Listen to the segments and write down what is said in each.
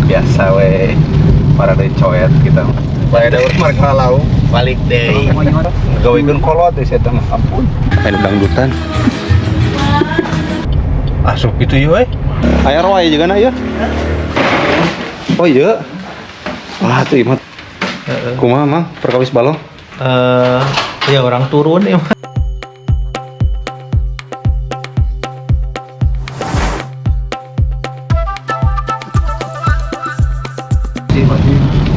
Biasa we para deui coet kita. Bae da urang mah lau Balik deui. Gawekeun kolot teh eta mah ampun. Aya dangdutan. Asup gitu ieu we. Aya roy juga na ieu. Oh iya. Wah tuh ieu mah. Kumaha Mang perkawis balong? Ya orang turun ya.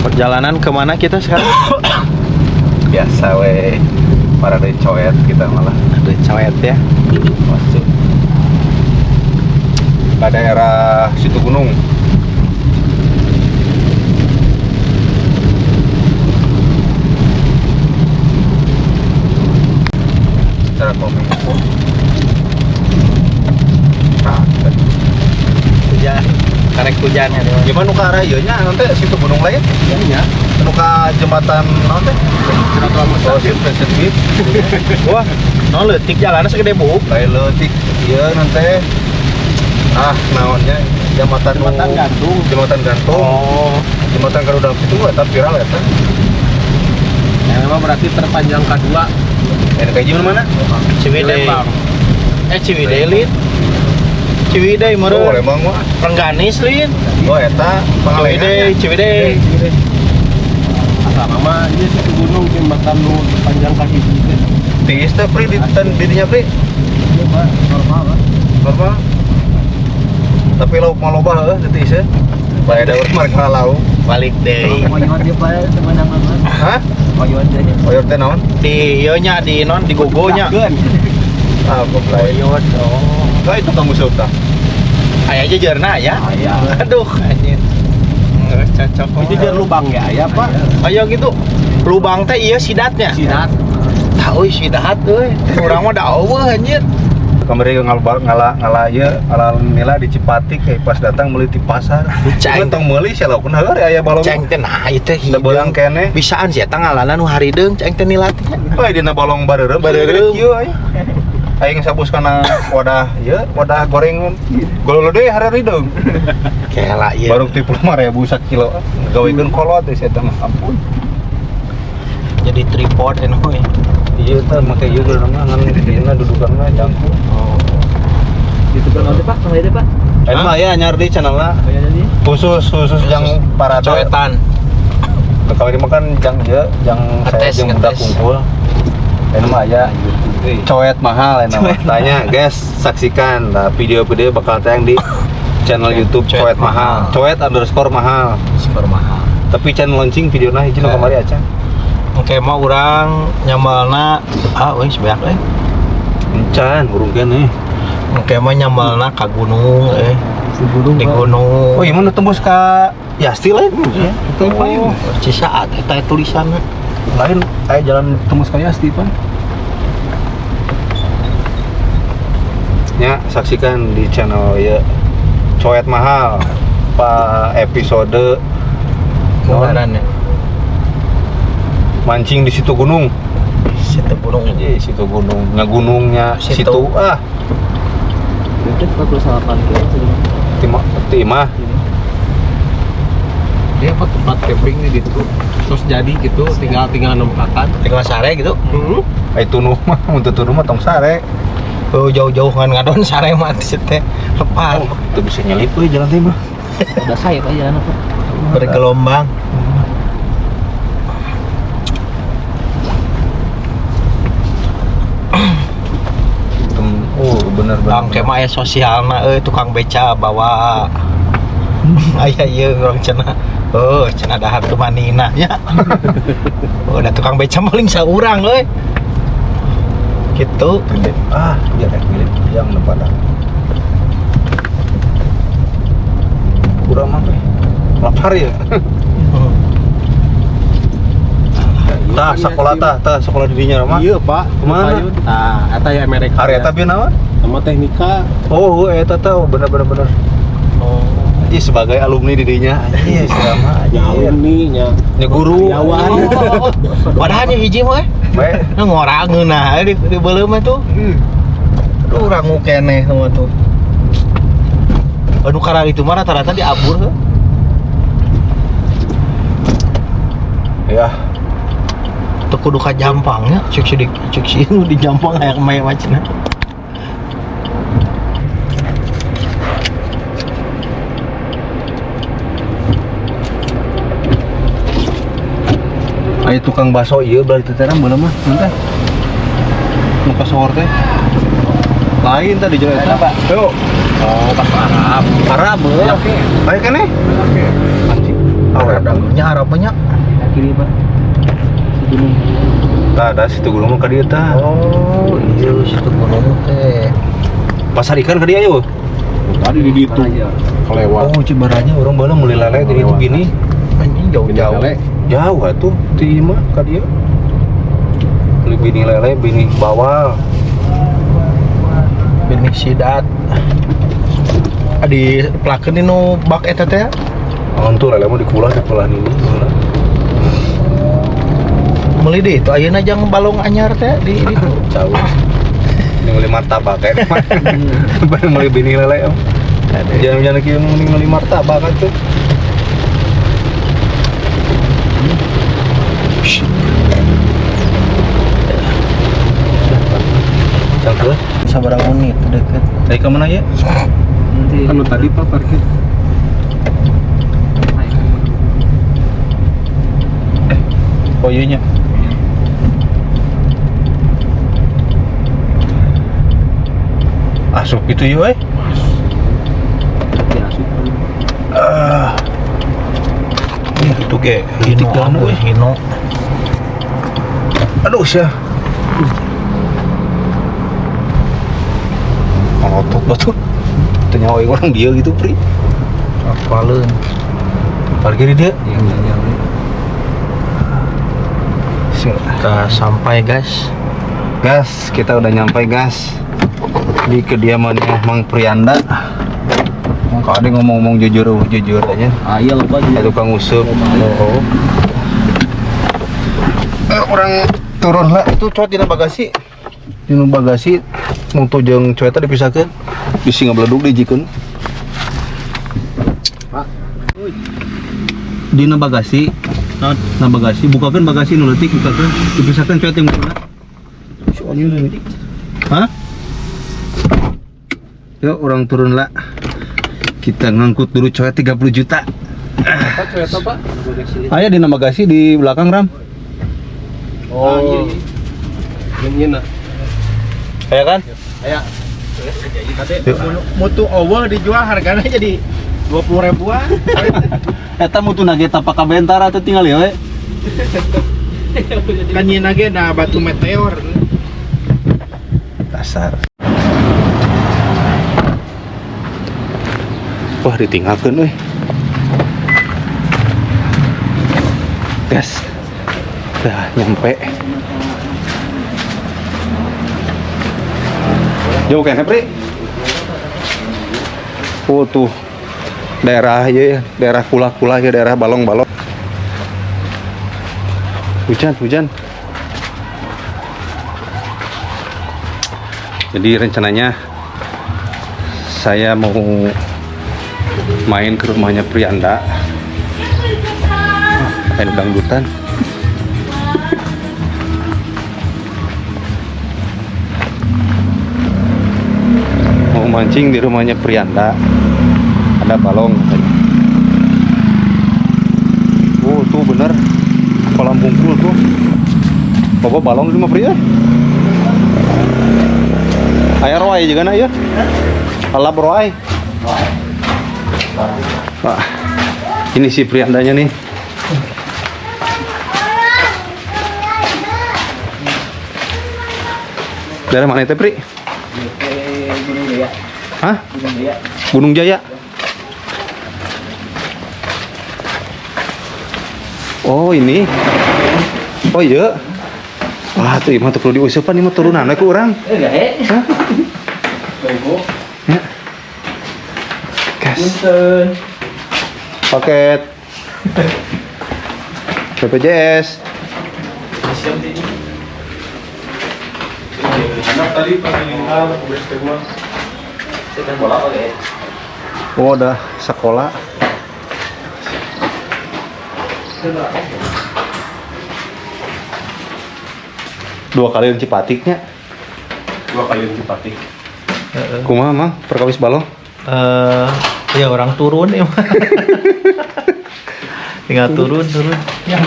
Perjalanan kemana kita sekarang? Biasa we para deui coet kita malah. Aduh, coet ya. Masuk ke daerah Situ Gunung. Secara kominfo. Nah, Hujan. Karek hujan ya. gimana nu ka arah ieu nya nanti Situ Gunung lain? Iya. Nu ka jembatan naon teh? Oh, situ sensitif. Wah, No leutik jalannya segede buuk. lain leutik ieu nanti. Ah, naonnya jembatan Jembatan gantung. Jembatan gantung. Oh. Jembatan Garuda itu eta viral eta. Ya memang berarti terpanjang kedua. Ini kayak gimana mana? Ciwidey. Lembang. Ciwidey lin. Ciwidey Oh, meureun. Lembang mah. Rengganis lin. Oh, eta Pangalengan. Ciwidey, Ciwidey. Asal nama ieu Situ Gunung jembatan nu terpanjang ka hiji teh. Tiis teh pri di tan dirinya pri. Iya, Pak, normal, Pak. Normal. Tapi lauk mah loba heuh di tiis ya. Bae da urang mah lauk. Balik deui. Moyon dia pak sebenarnya mah. Hah? Moyon deh. Oyor teh naon? Di ieu nya di non di gogonya. Ah, goblok. Oyot. Oh. Lah itu kamu seup tah. Aya aja jerna ya. Aya. Aduh anjir. Nggak cocok. Itu jer lubang ya, aya, Pak. Ayo gitu. Lubang teh iya sidatnya. Sidat. Tah euy sidat euy. Urang mah da eueuh anjir. Kamari ngala ngala ngala ieu ngala nila di Cipatik kayak pas datang meuli di pasar. Ceng. Ceng tong meuli sia laukna heuh aya balong. Ceng teh nah ieu teh Da beurang keneh. Bisaan sih eta ngalana nu harideung ceng teh nilatih. Wah, dina balong bareureum Bareureum. kieu aya. Aing sabus kana wadah ieu, wadah goreng gololo deui hararideung. Kela ieu. Baru 75.000 sakilo. Gawekeun kolot teh eta mah ampun. Jadi tripod eno euy. Iya teh make ieu geuna mah ngan dieuna dudukan mah jangkung. Oh. Itu kan nanti pak, sama itu pak. Eta mah aya anyar di channelna. Oh ya jadi. Khusus khusus jang parade. Coetan. Kalau ini mah kan jang ieu, jang saya Ngetes, jeung budak ngetes. kumpul. Ini mah aya coet mahal ini mah. Tanya guys, saksikan nah, video-video bakal tayang di channel YouTube Coet Coet Mahal. Mahal. Coet underscore mahal. Skor mahal. Tapi channel launching videona hiji nu kamari acan. Oke, mau urang nyambalna ah euy sebeak euy. Encan urung keneh. Oke, mah nyambalna ka gunung euy. Si burung. Di gunung. Oh, iya mana tembus ka Yasti lain? Iya. Itu Oh, Cisaat eta tulisanna. Lain aya jalan tembus ka Yasti pan. Ya, saksikan di channel ya Coet Mahal pak episode Kemarin ya. mancing di situ gunung. Situ gunung. Iya, situ gunung. Nggak gunungnya Situ. situ. Ah, Itu 48 kilo sebenarnya. timah timah. Dia apa tempat camping nih gitu. Terus jadi gitu, tinggal tinggal nempakan. Tinggal sare gitu. Heeh. Eh tunuh mah untuk tunuh mah tong sare. Oh, jauh-jauh kan ngadon sare mah teh lepas. Oh, itu bisa nyelip euy jalan teh mah. Udah saya pak jalan apa? Bergelombang. Oh, bener bener. Bang mah aya sosialna euy tukang beca bawa aya ieu urang cenah. Oh, cenah dahar tu manina nya. Oh, da tukang beca paling saurang euy. Gitu. Ah, iya kayak milik yang nempat. Kurang mah teh. Lapar ya. Tah sekolah tah, tah sekolah dirinya mah. Iya, Pak. Kemana? Tah, eta ya merek. Hari eta bieu naon? Sama teknika. Oh, eta tah bener bener bener. Oh. Ih, sebagai alumni dirinya, anjir selama Ya anjir. alumni nya. Nya guru. Karyawan. Oh, padahal nya hiji mah. Bae. Nu ngorang ngeunah di beuleum mah tuh. Aduh, urang keneh semua tuh. Anu karena itu mah rata-rata diabur heuh. Ya. Teu kudu ka Jampang nya, cek si cek si nu di Jampang hayang maya macana. Aya tukang bakso ieu belah ditu teh Ram, beula mah, teh. Nu kasohor teh. Lain tadi jalan eta. Yuk. Oh, bakso Arab. Arab heuh. Baik kan nih? Anjing. Arab nya Arab nya. Kiri Pak. Si gunung. Tah, da situ gunung ka dieu tah. Oh, iya situ gunung teh. Pasar ikan ka dieu ayo. Tadi di ditu kelewat. Oh, Cibaranya orang baheula meuli lele di ditu gini. Anjing jauh-jauh. Lele. Jauh atuh ti imah ka dieu. Beli bini lele, bini bawal. Benih sidat. Di pelakeun nu bak eta teh. Oh, tuh lele mah dikulah dikulah ini baheula. Meuli deh itu ayeuna jang balong anyar teh di ditu. Jauh. Ini meuli martabak kayak baru meuli bini lele. Om. Jangan-jangan kieu mending meuli martabak atuh. Cangkeul. Sabaraha menit deket. Tadi ke mana ya? Nanti. Kan tadi Pak parkir. Oh iya nya. Asup gitu ya, eh. Ya, asup. Ah. Itu ge, Hino hitik daun euy, euy. hino. Aduh sia. Melotot batu. Teu nyawa orang dia gitu, Pri. Apaleun. Parkir di dia. Iya, iya, iya. Bismillah. Kita sampai guys. Gas, kita udah nyampe gas di kediamannya Mang Prianda. Kalau ada ngomong-ngomong jujur, jujur aja. Ah, iya lupa Ada juga. tukang useup. Oh. Orang turun lah itu cuek dina bagasi. Dina bagasi mutu jeung cuek teh dipisahkeun. Bisi ngabeledug dijikeun. Pak. Dina bagasi. Nah, bagasi bukakeun bagasi nu leutik bukakeun dipisahkeun cuek teh mutuna. Si Onyu leutik. Hah? Yuk orang turun lah. Kita ngangkut dulu coet 30 juta. Pak kereta Pak. Aya dina bagasi di belakang Ram. Oh. Yang ini nah. Aya kan? Aya. Yuk. Mutu eueuh dijual harganya jadi 20 ribuan. Eta mutu nage tapak kabentar atuh tinggal ya we. Kan nyeuna ge da batu meteor. Dasar. Wah, ditinggalkeun euy. Gas. Dah nyampe. Jauh kayaknya, Pri. Oh tuh. Daerah ya, daerah kula-kula ya, daerah balong-balong. Hujan, hujan. Jadi rencananya saya mau main ke rumahnya Prianda. Main dangdutan. Mau mancing di rumahnya Prianda. Ada balong katanya. Oh, tuh bener. Kolam bungkul tuh. Bapak balong di rumah Pria. Aya roai juga na ya. Alap roai. Wah, ini si Priandanya nih. Daerah mana itu, Pri? Gunung Jaya. Hah? Gunung Jaya. Gunung Jaya. Oh, ini. Oh iya. Wah, tuh mah tuh perlu diusupan ini mah turunan we ku urang. Enggak, eh. Hah? Bego. Ya. Gas. Punten. Paket. BPJS. Anak tadi pemilihan BST mah. Saya bola oke. Oh, udah sekolah. Dua kali Cipatiknya. Dua kali Cipatik. Heeh. Kumaha, Mang? Perkawis balong? Eh, ya orang turun ya. Tinggal turun turun. Ya.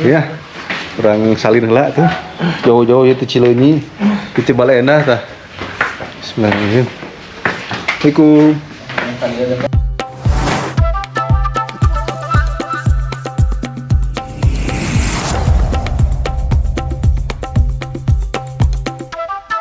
Ya. Urang salin heula tuh. Jauh-jauh ya ti Cileunyi. Di Baleendah tah. Bismillahirrahmanirrahim. Assalamualaikum.